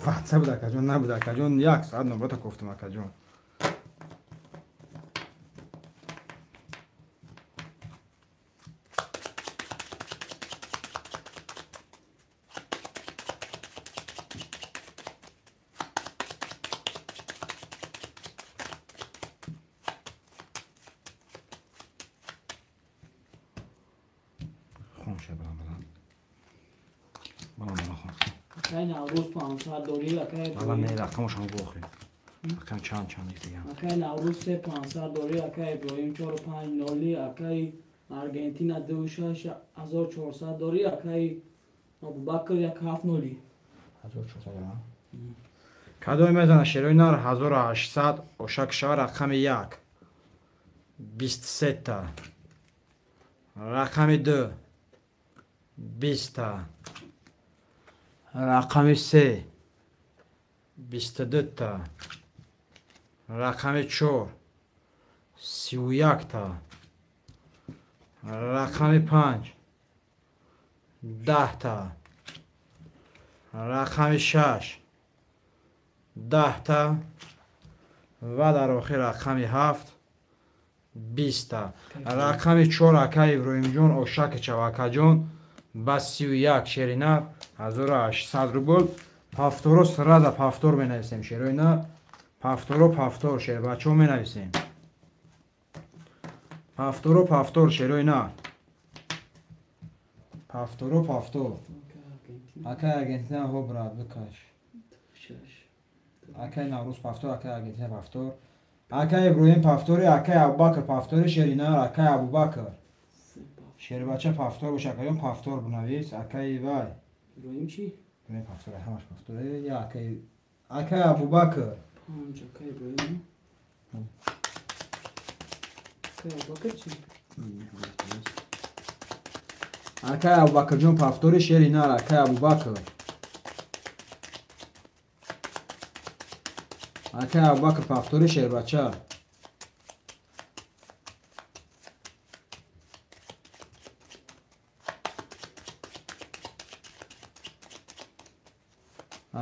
ватса буд акаҷон набуд акаҷон як соат нобата кофтам акаҷон. Хун ша балан балан. Балан балан хун. Акай Наврӯз 500 дорӣ, акай Балан не рақамошам бохӯ. Рақам чанд чанд дигам. Акай Наврӯз 3500 дорӣ, акай Иброҳим 450, акай Аргентина 26400 дорӣ, акай Абубакр 170. 1400 дорам. Кадоме мезана шерои нар 1800 ошак шава рақами 1. 23 та. Рақами 2 20 та. Рақами 3 22 та. Рақами 4 31 та. Рақами 5 10 та. Рақами 6 10 та. Ва дар охир рақами 7 20 та. Рақами 4 акай Иброҳимҷон ошаки чава акаҷон ба 31 шерина 1800 рубл. Пафторо сразу пафтор менависем шероина. Пафторо пафтор шербачо менависем. Пафторо пафтор шероина. Пафторо пафтор. Акай Аргентина хо брат бикаш. Акай Наврӯз пафтор, акай Аргентина пафтор. Акай Иброҳим пафтори, акай Абубакр пафтори шерина, акай Абубакр. Шербача пафтор бош акаён пафтор бинавис, акай вай. Иброҳим чӣ? Иброҳим пафтор, ҳамаш пафтор. Я акай акай Абубакр. Панҷ акай Иброҳим. Акай Абубакр чӣ? Акай Абубакрҷон пафтори шеринар, акай Абубакр. Акай Абубакр пафтори шербача.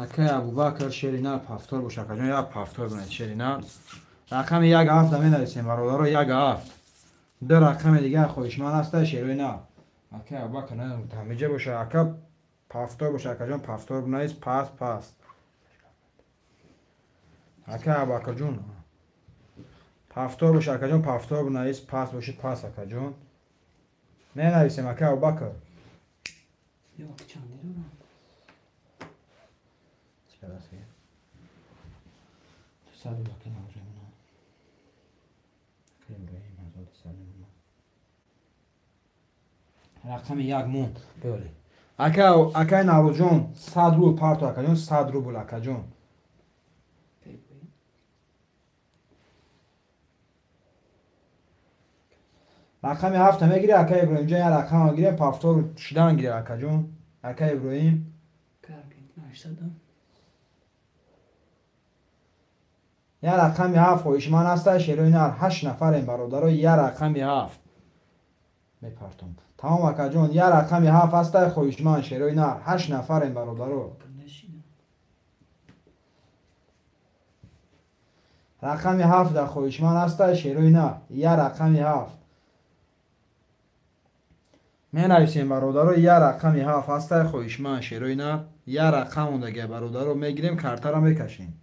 Акай Абубакр шеринар пафтор бош акаҷон, як пафтор бинед шеринар. Рақами 1 7 менависем бародаро 1 7. Ду рақами дигар хоҳишманд аста шеринар. Акай Абубакр ҳамиҷа боша, ака пафтор боша акаҷон пафтор бинавис пас пас. Акай Абубакрҷон пафтор боша акаҷон пафтор бинавис пас боши пас акаҷон. Менависем акай Абубакр. Як чанди дорам. Сад рубл Наврӯз мемонад. Акай Иброҳим 1300 мемонад. Рақами 1 монд. Беоле. Акай Наврӯзҷон 100 рубл парто акаҷон 100 рубл акаҷон. Рақами 7 мегири ака Иброҳим ҷон, як рақам гирем, повтор шудан гире ака ҷон. Ака Иброҳим. Я рақами 7 хоҳишманд ҳаста шерои нар. 8 нафарем бародаро, я рақами 7 мепартом. Тамом ака ҷон, я рақами 7 ҳаста хоҳишманд шерои нар. 8 нафарем бародаро. Рақами 7 дар хоҳишманд ҳаста шерои нар. Я рақами 7 менависем бародаро, я рақами 7 ҳаста хоҳишманд шерои нар. Я рақам ондага бародаро, мегирем картара мекашем.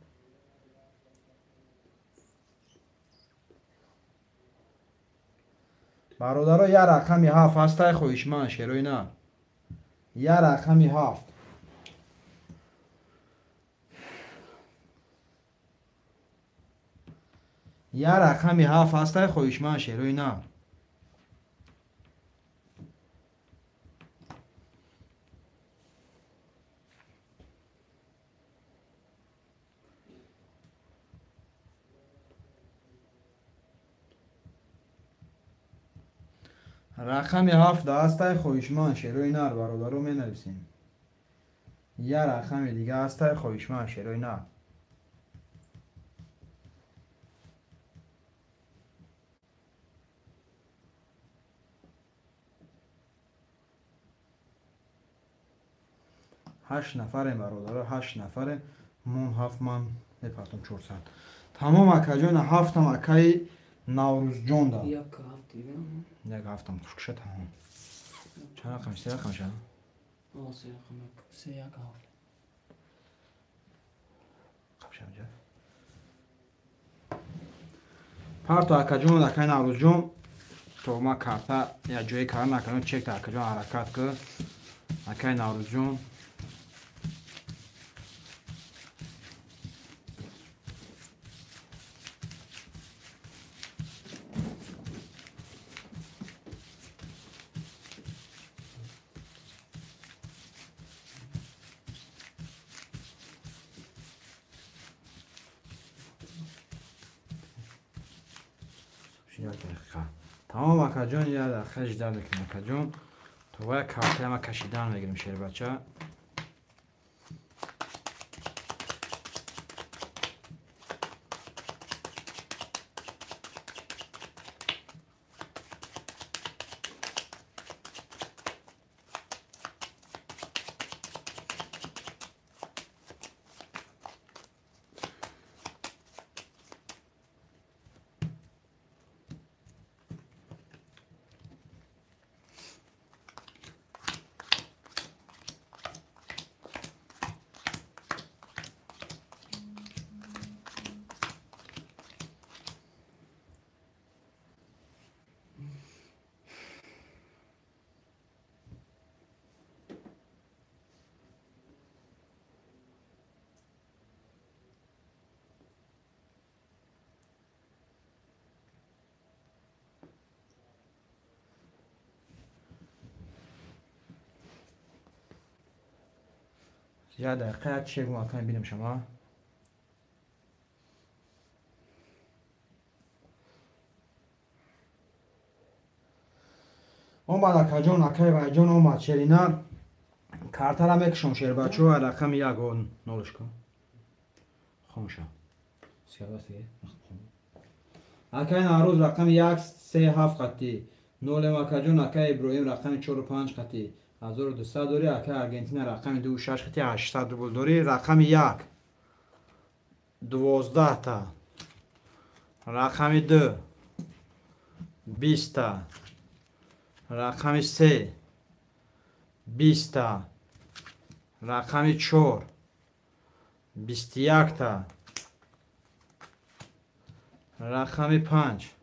Бародаро, я рақами 7 ҳастай хоҳишманд шерои нар. Я рақами 7. Я рақами 7 ҳастай хоҳишманд шерои нар. Рақами 7 ҳастай хоҳишманд шерои нар бародаро, менависем. Я рақами дига ҳастай хоҳишманд шерои нар. Ҳашт нафарем бародаро, 8 нафарем. Мон 7 ман мепартом 400. Тамом акаҷон, 7-ам акаи Наврӯзҷон да. Як ҳафтам хушкша тамом. Чанд рақам? 3 рақам ша? 3 рақам. 3 1 7. Қапшам ҷа. Парто акаҷон, акаи Наврӯзҷон, то ма карта як ҷое кар накардам, чекта акаҷон ҳаракат кар. Акаи Наврӯзҷон. Тамом акаҷон, як дақиқа жидар мекунем акаҷон. То як картаяма кашидан мегирем шербача. Я дақиқа як чек макан бинем шумо. Омад акаҷон, акай вайҷон омад шеринар. Картара мекушам шербачо, рақами 1 нолишко. Хомша. Акай Наврӯз рақами 1 3 7 қатӣ. Нолем акаҷон, акай Иброҳим рақами 4 5 қатӣ. 1200 дорӣ, акай Аргентина рақами 2 6 қатӣ 800 рубл дорӣ. Рақами 1 12 та. Рақами 2 20 та. Рақами 3 20 та. Рақами 4 21 та. Рақами 5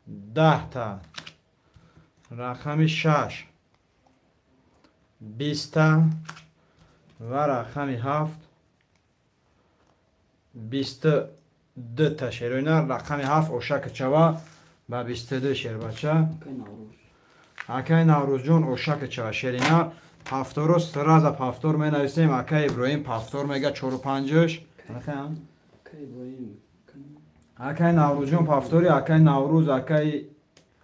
10 та. Рақами 6 20 та ва рақами 7 22 та шероина. Рақами 7 ошака чава ба 22 шербача. Акай Наврӯзҷон ошака чава шерина. Ҳафторо сраза повтор менависем. Акай Иброҳим повтор мега 4 5. Акай Наврӯзҷон повтори, акай Наврӯз, акай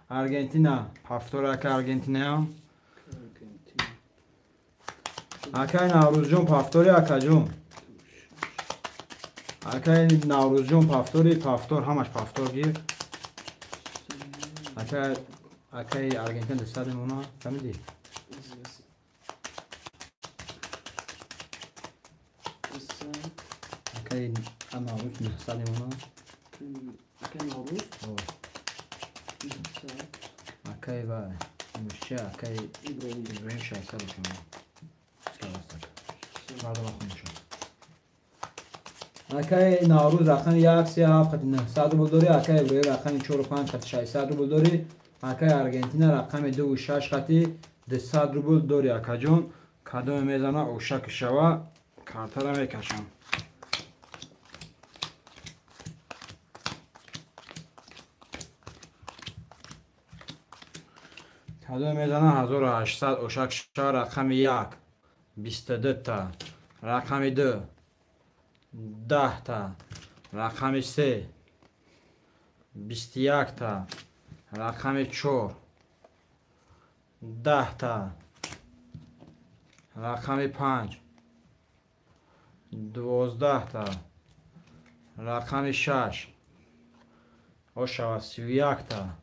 Аргентина повтор ака Аргентинаям. Акай Наврӯзҷон повтори акаҷон. Акай Наврӯзҷон повтори повтор ҳамаш повтор гир. Акай Аргентина 200 мона фаҳмидӣ? Акай Наврӯз 900 мона. Акай Наврӯз? Акай ва мушча акай Иброҳим 600 мона. Акай Наврӯз рақами 1 3 7 хати 900 рубл дорӣ, акай Иброҳим рақами 4 5 хати 600 рубл дорӣ, акай Аргентина рақами 2 6 хати 200 рубл дорӣ. Акаҷон кадоме мезана ошак шава картара мекашам. Кадоме мезана 1800 ошак шава рақами 1 22 та, рақами 2 10 та, рақами 3 21 та, рақами 4 10 та, рақами 5 12 та, рақами 6 ошава 31 та,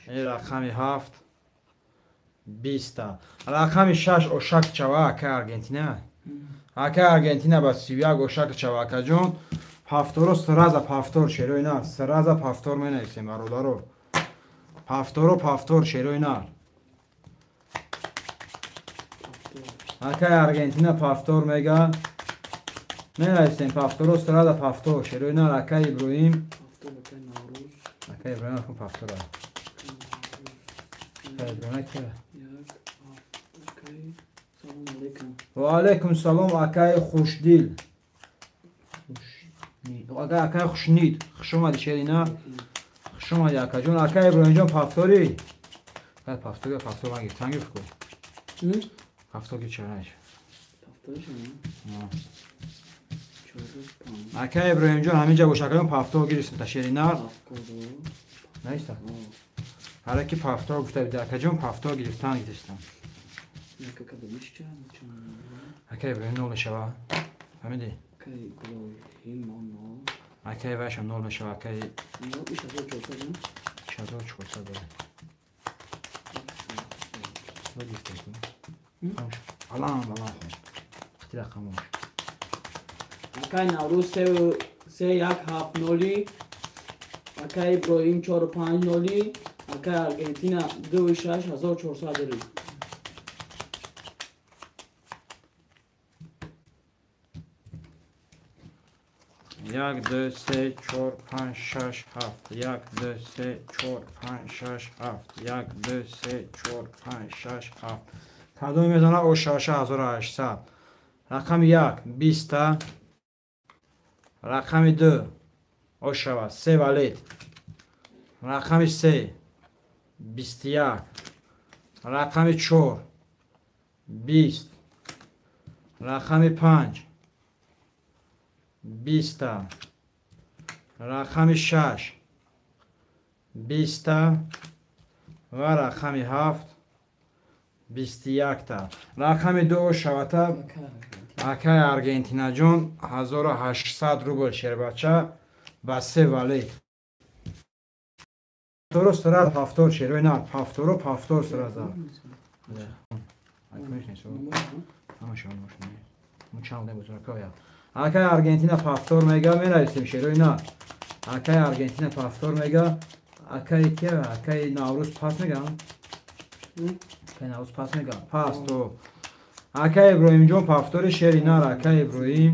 рақами 7 20 та, рақами 6 ошак чава акай Аргентина. Акай Аргентина ба 31 ошак чава акаҷон. Повторо сразу повтор шерои нар, сразу повтор менависем бародаро. Повторо повтор шерои нар. Акай Аргентина повтор мега. Менависем повторо сразу повтор шерои нар. Акай Иброҳим. Акай Иброҳим кун повтора. Акай Иброҳим ки. Ва алайкум салом акай Хушдил. Акай Хушнид. Хуш омадӣ шерина. Хуш омадӣ акаҷон. Акай Иброҳимҷон повтори. Акай повтори, повтор ман гирифтан гирифт ку. Повтор гир чара наш. Акай Иброҳимҷон ҳаминҷа бош акаҷон повтор гирифтем та шерина. Наиста. Ҳара ки повтор гуфта буд акаҷон повтор гирифтан гирифтам. Акай Иброҳим нол мешава. Фаҳмидӣ? Акай вайшам нол мешава. Акай 6400 дорад. Алан балан хон. Хати рақамош. Акай Наврӯз 3 1 7 0, акай Иброҳим 4 5 0, акай Аргентина 2 6 1400 дорад. 1 2 3 4 5 6 7 1 2 3 4 5 6 7 1 2 3 4 5 6 7. Кадоме мезана ошаша 1800. Рақами 1 20 та, рақами 2 ошава 3 валет, рақами 3 21, рақами 4 20, рақами 5 20 та, рақами 6 20 та ва рақами 7 21 та. Рақами 2 шавата акай Аргентинаҷон 1800 рубл шербача ба 3 валет. Повторо сразу повтор шерои нар, повторо повтор сразу. Акай Аргентина повтор мега, менависем шерои нар. Акай Аргентина повтор мега, акай ки, акай Наврӯз пас мега. Акай Наврӯз пас мега. Пас то. Акай Иброҳимҷон повтори шери нар, акай Иброҳим.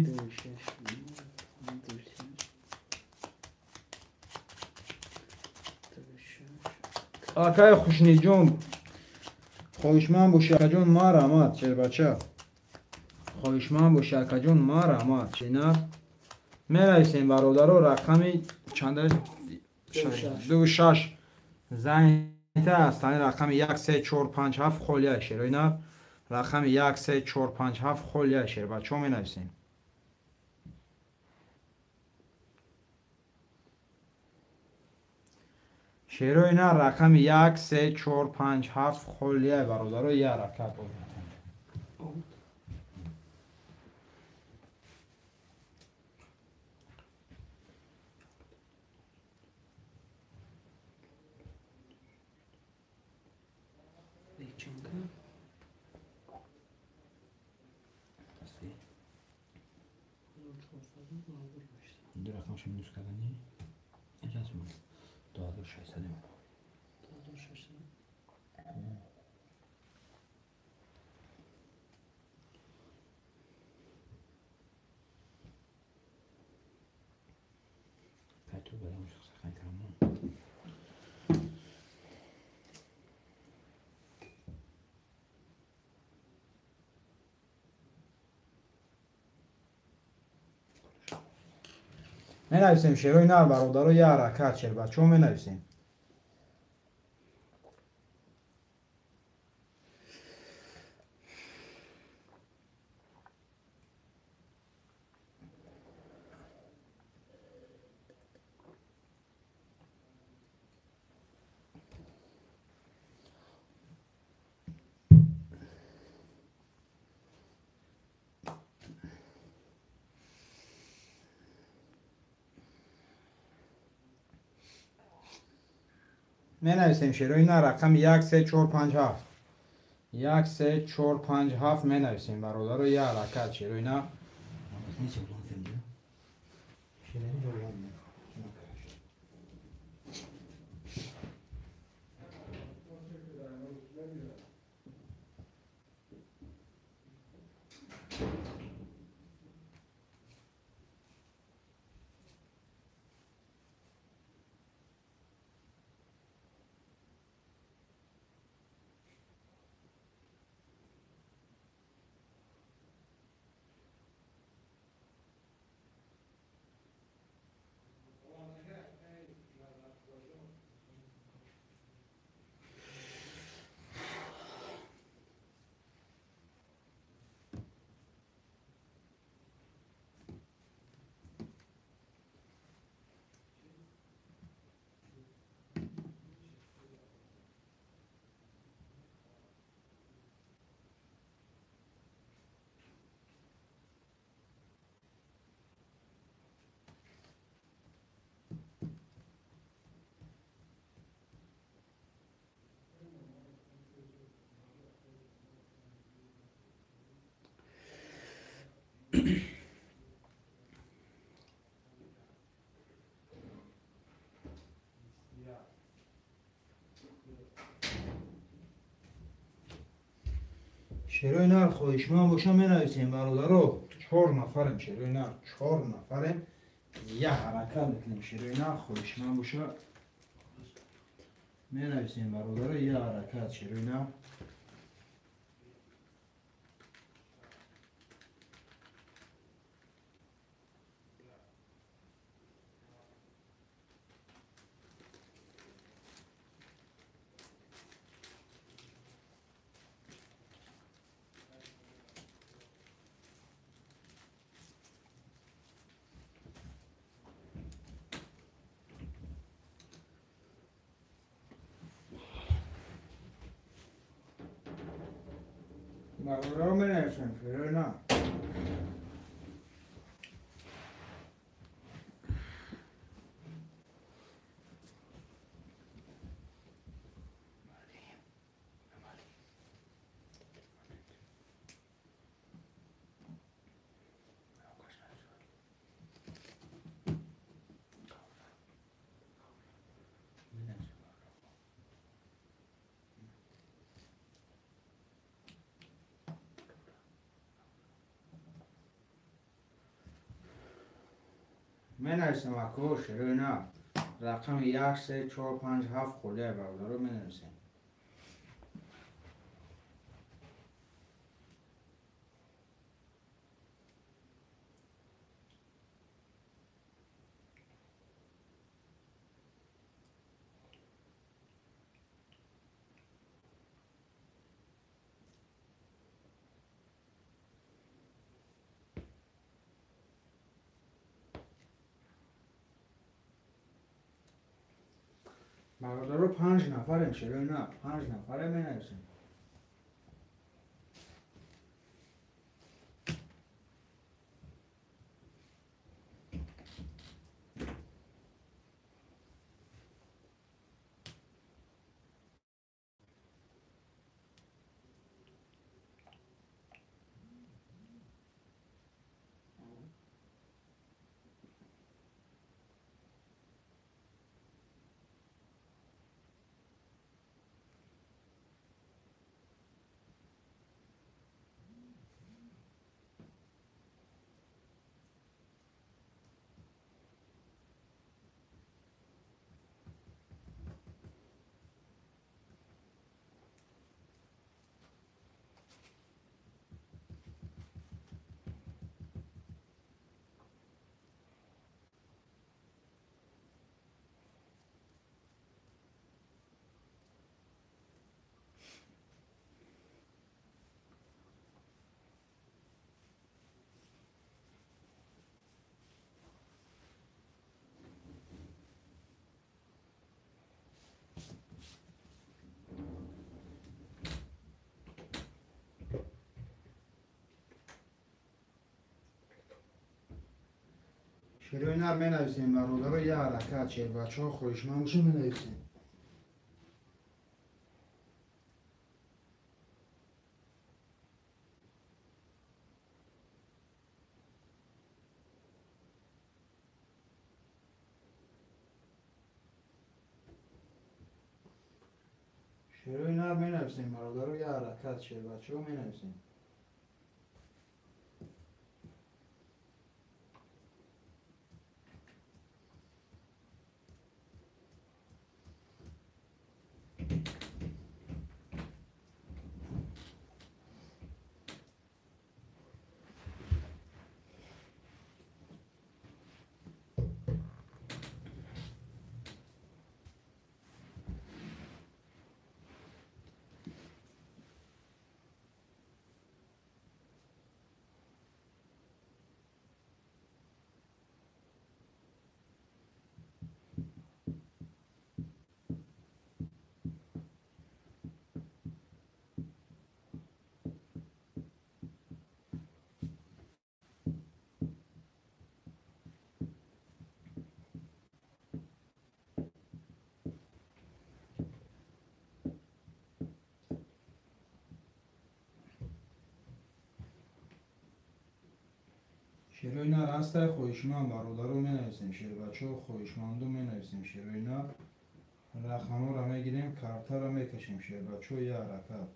Акай Хушнидҷон хоҳишманд боши акаҷон марҳамат шербача. Хоҳишманд боши акаҷон марҳамат. Шенар менависем бародаро рақами чанда 2 6 занта ҳастанд. Рақами 1 3 4 5 7 холия шерои нар. Рақами 1 3 4 5 7 холия шербачо менависем. Шерои нар рақами 1 3 4 5 7 холия бародаро я ҳаракат. Ду рақамша минус кардани 2600. 2600. Кайту барам шахсан кардам. Менависем шерои нар бародаро я ҳаракат шербачаҳо менависем. Менависем шерои нар рақами 1 3 4 5 7. 1 3 4 5 7 менависем бародаро я ҳаракат шерои нар. Шерои нар хоҳишманд боша менависем бародаро. 4 нафарем шерои нар, 4 нафарем. Я ҳаракат мекунем шерои нар хоҳишманд боша менависем бародаро, я ҳаракат шерои нар. Бародаро менависем шерои нар. Менависем ако шерои нар. Рақами 1 3 4 5 7 холия бародаро менависем. Бародаро 5 нафарем, шерои на 5 нафарем менависем. Шерои нар менависем, бародаро, я ҳаракат, шербачаҳо хоҳишманд бошем менависем. Шерои нар менависем, бародаро, я ҳаракат, шербачаҳо менависем. Шерои нар ҳастай, хоҳишманд бародаро менависем, шербачаҳо хоҳишманду менависем. Шерои нар рақамҳоро мегирем, картаро мекашем, шербачаҳо, я ҳаракат.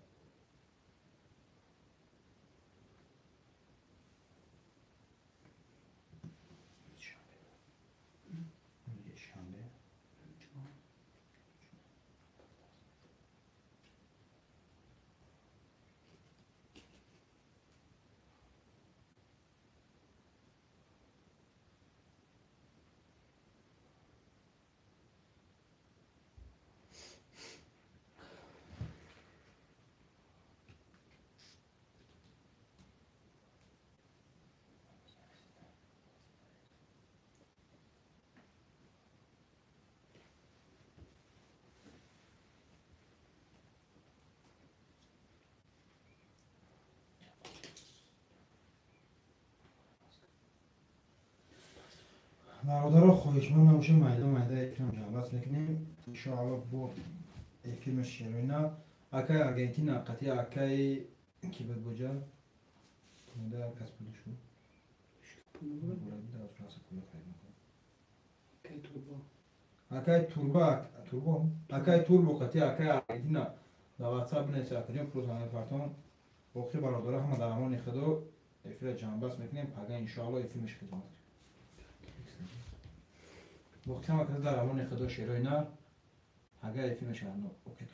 Бародаро хоҳишманд набошем, майда майда эфирам ҷамъбаст мекунем. Иншоалло бо эфир мешавем. Акай Аргентина қатъи акай ки буд буҷа? Пунда кас буд шу. Акай Турбо, Турбо, акай Турбо қатъи акай Аргентина дар WhatsApp бинависед, акаҷон фурӯзандаи фартон. Боқӣ бародаро ҳама дар амони Худо эфира ҷамъбаст мекунем. Пага иншоалло эфир мешавем. Боқӣ ҳама кас дар амони Худо, шерои нар. Пага эфир мешавад. Окей.